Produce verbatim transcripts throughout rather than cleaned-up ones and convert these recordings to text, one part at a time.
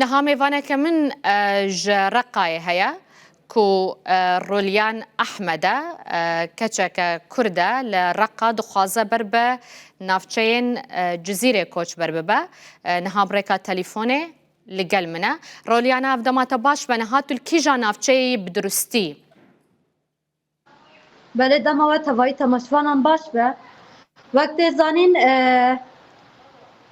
Niha mêvaneke min e, ji Reqayê heye ku e, Rolyan Ehmed e, e, keçeke Kurd e, li Reqa dixwaze ber bi navçeyên e, Cizîrê koçber bibe. E, niha bi rêka telîfonê li gel min e. Rolyan, ev dema te baş be, niha tu li kîja navçeyê yî bi durustî? Belê, dema we tevayî temaşevanan baş be. Wek tê zanîn, e,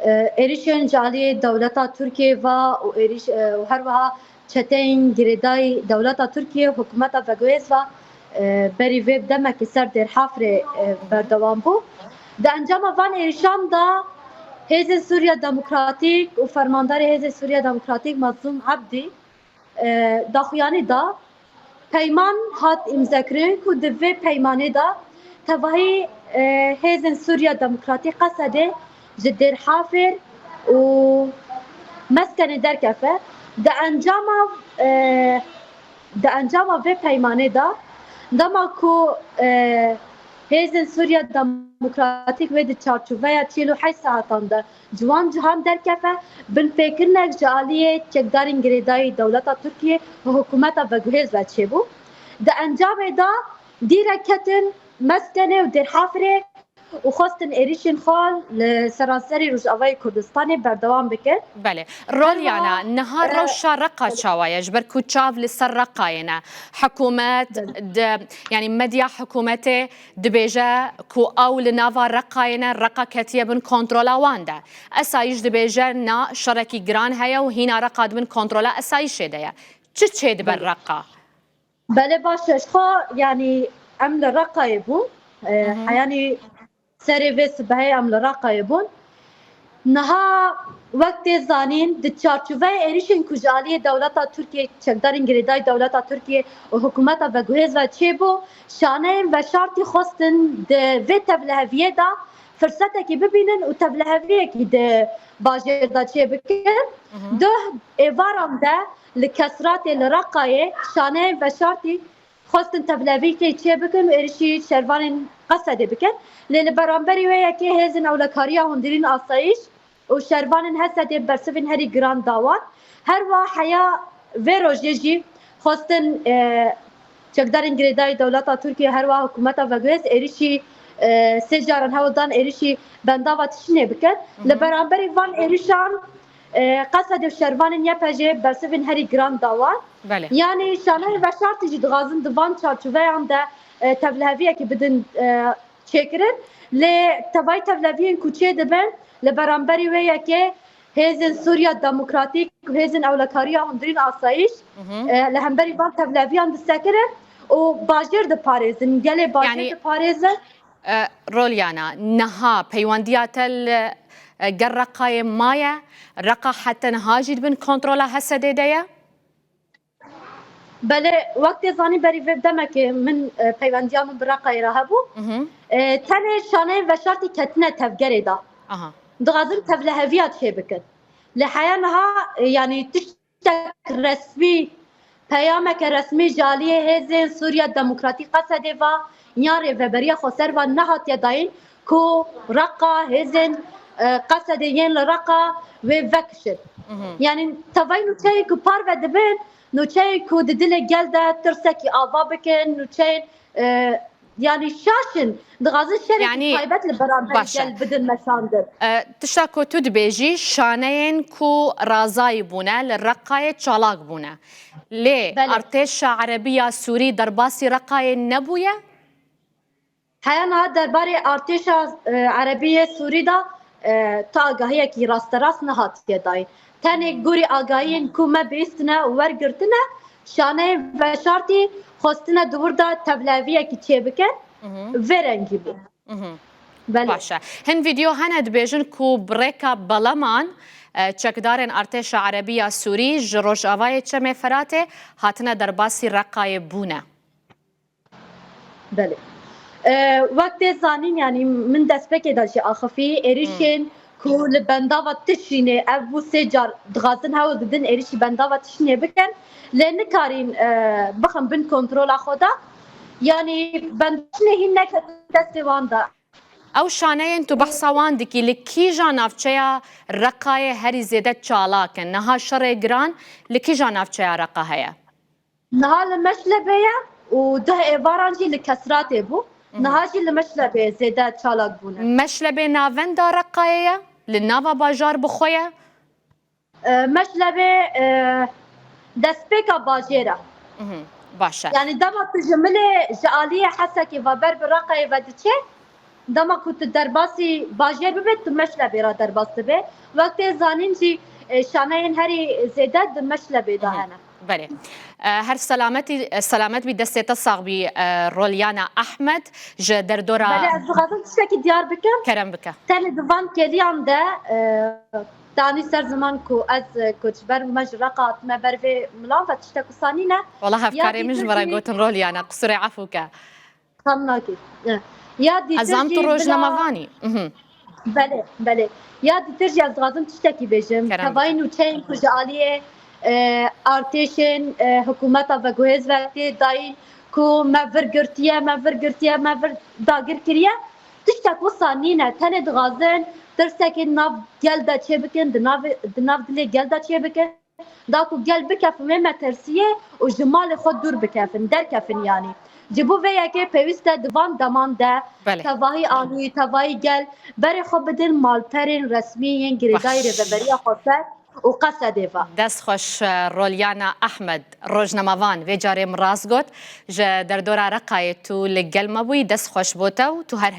e, êrişên ji aliyê dewleta Tirkiyê ve û êrîş, e, û her wiha çeteyên girêdayî dewleta Tirkiyê û hikûmeta veguhêz ve, e, berî vê demekê ser Dêrhafrê, e, berdewam bû. Di encama van êrişan de Hêzên Sûriya Demokratîk û fermandarê Hêzên Sûriya Demokratîk Mazlûm Ebdî e, daxuyanî da, peyman hat îmzekirin ku di vê peymanê de tevahî, e, Hêzên Sûriya Demokratîk Qesedê ji Dêrhafêr û Meskenê derkefe. Di encama, e, di encama vê peymanê de, dema ku, e, Hêzên Sûriya Demokratîk wê di çarçoveya çil û heşt saetan de ji wan cihan derkefe, binpêkirinek ji aliyê çekdarên girêdayî dewleta Tirkiyê û hikûmeta veguhêz ve çêbû. Di encamê de dîrek ketin Meskenê û Dêrhafirê û xwestin êrîşên xwe li seranserî Rojavayê Kurdistanê berdewam bikin. Belê. Rolyana, niha e, rewşa Reqa çawa ye? Ji ber ku çav li ser Reqayê ne. Hikûmet, Belê. di, yanî medya hikûmetê dibêje ku ew li nava Reqayê ne, Reqa ketiye bin kontrola wan de. Esayîş dibêje na, şerekî giran heye û hîna Reqa di bin kontrola esayîşê de ye. Çi çêdibe Belê. Reqa? Belê, baş e, ji xwe, yanî em li Reqayê bûn. E, Hı hı. Heyanî serê vê sibehê em li Reqayê bûn. Niha wek tê zanîn, di çarçoveya êrîşên ku ji aliyê dewleta Tirkiyê, çekdarên girêdayî dewleta Tirkiyê û hikûmeta veguhêz ve çêbû, şaneyên veşartî xwestin di vê tevliheviyê de firsetekî bibînin û tevliheviyekî di bajêr de çêbikin. Hı hı. Duh êvaran de li Kesratê li Reqayê şaneyên veşartî xwestin tevlevîkê çêbikin û êrişî şervanên Qesedê bikin. Lê li beramberî wê yekê hêzên ewlekariya hundirîn asayîş û şervanên Hesedê bersivên herî giran da wan. Her wiha heya vê rojê jî xwestin, e, çekdarên girêdayî dewleta Tirkiye, her wiha hikûmeta veguhêz êrişî, e, sê caran hewl dan êrişî bendava Tişinê bikin. Hı hı. Li beramberî van êrişan, e, Qesedê û şervanên Y P G bersivên herî giran da wan. Belê. Yanî şaneyên veşartî jî dixwazin di van çarçoveyan de, e, tevliheviyekî bidin, e, çêkirin. Lê tevayî tevleviyên ku çêdibin li beramberî wê yekê hêzên Sûriya Demokratîk û hêzên ewlekariya hundirîn asayîş, Hı hı. e, li hemberî van tevleviyan disekirin û bajêr diparêzin. Gelê bajêr Yanî, diparêzin. e, Rolyana, niha peywendiya te li, e, gel Reqayê maye? Reqa heta niha jî di bin kontrola Hesedê de ye? Belê, wek tê zanîn berî vê demekê min, e, peywendiya min bi Reqayê re hebû. Mhm. E, tenê şaneyên veşartî ketine tevgerê de. Aha. Dixwazin tevliheviya çêbikin. Lê heya niha, e, yanî tiştek resmî, peyameke resmî ji aliyê Hêzên Sûriya Demokratîk Qesedê ve yan Rêveberiya Xweser ve nehatiye dayîn ku Reqa, hêzên, e, Qesedê yên li Reqa wê vekişin. Mhm. Yanî tevayî nûçeyê ku parve dibin, nûçeyê ku di dilê gel de tirsekî ava bikin, nûçeyên, e, yanî şaş in, dixwazin şerekî Yanî, taybet li beramberî baş e. gel bidin meşandin. E, tişta ku tu dibêjî, şaneyên ku razayî bûne, li Reqayê çalak bûne. Lê Belê. artêşa Erebî ya Sûrî derbasî Reqayê nebûye? Heya niha derbarê artêşa, e, Erebî yê Sûrî de, e, tu agahiyekî rasterast nehatiye dayîn. Tenê gorî agahiyên ku me bihîstine û wergirtine, şaneyên veşartî xwestine di wir de tevleviyekî çêbikin, Mhm. vê rengî bû. Mhm. Belê. Baş e. Hin vîdeo hene dibêjin ku bi rêka beleman, e, çekdarên artêşa Erebî ya Sûrî ji rojavayê Çemê Feratê hatine derbasî Reqayê bûne. Belê. E, wek tê zanîn, yanî min destpêkê de jî axifî êrîşên Hmm. ku li bendava Tişrînê ev bû sê car dixwazin hewl didin êrîşî bendava Tişrînê bikin. Lê nikarîn, e, bixin bin kontrola xwe de. Yanî bendava Tişrînê hîn neketin destê wan de. Ew şaneyên tu behsa wan dikî li kîja navçeya Reqayê herî zêde çalak in? Niha şerê giran li kîja navçeya Reqa heye? Niha li Meşlebê ye û deh êvaran jî li Kesratê bû. Niha jî li Meşlebê zêde çalak bûne. Meşlebê navenda Reqayê ye? Li nava bajar bi xwe ye? E, Meşlebê, e, destpêka bajêr e. Mhm, baş e. Yani dema tu ji milê, ji aliyê Hesekê ve ber bi Reqayê ve diçe, dema ku tu derbasî bajêr bibe, tu Meşlebê re derbas dibe. Wek tê zanîn jî, e, şaneyên herî zêde di Meşlebê de Mhm. hene. Belê. E, her selametî, e, selamet bî, destê te sax bî, e, Rolyana Ahmed ji derdora Belê, ez dixwazim tiştekî diyar bikim. Kerem bike. Tenê di van kêliyan de, e, danî ser ziman ku ez, e, koçber bûme, ji Reqa hatime ber vê milan ve tiştek wisa nîne. Wala hevkarê min ji me re gotin Rolyana, qisûrê efû ke. Xam nakê. E, ya dîtir Ez am jî tu bila rojnamevanî. Mhm. Belê, belê. Ya dîtir jî ez dixwazim tiştekî bêjim. Kerem Tevayî bike. Nûçeyên ku ji aliyê, e, artêşên, e, hikûmeta veguhêz ve tê dayîn ku me vir girtiye, me vir girtiye, me vir dagir kiriye. Tiştek wisa nîne. Tenê dixwazin tirsekê di nav gel de çêbikin, di nav, di nav dilê gel de çêbikin. Da ku gel bikefin vê metirsiyê û ji malê xwe dûr bikefin, derkefin yanî. Ji bo vê yekê pêwîst e di van deman de Belê. tevahî alî, tevahî gel berê xwe bidin malperên resmî yên girêdayî Baş. Rêveberiya Xweser û Qesedê ve. Dest xweş, e, Rolyana Ahmed, rojnamevan, vê carê min rast got. Ji derdora Reqayê tu li gel me bûyî, dest xweş bo te û tu her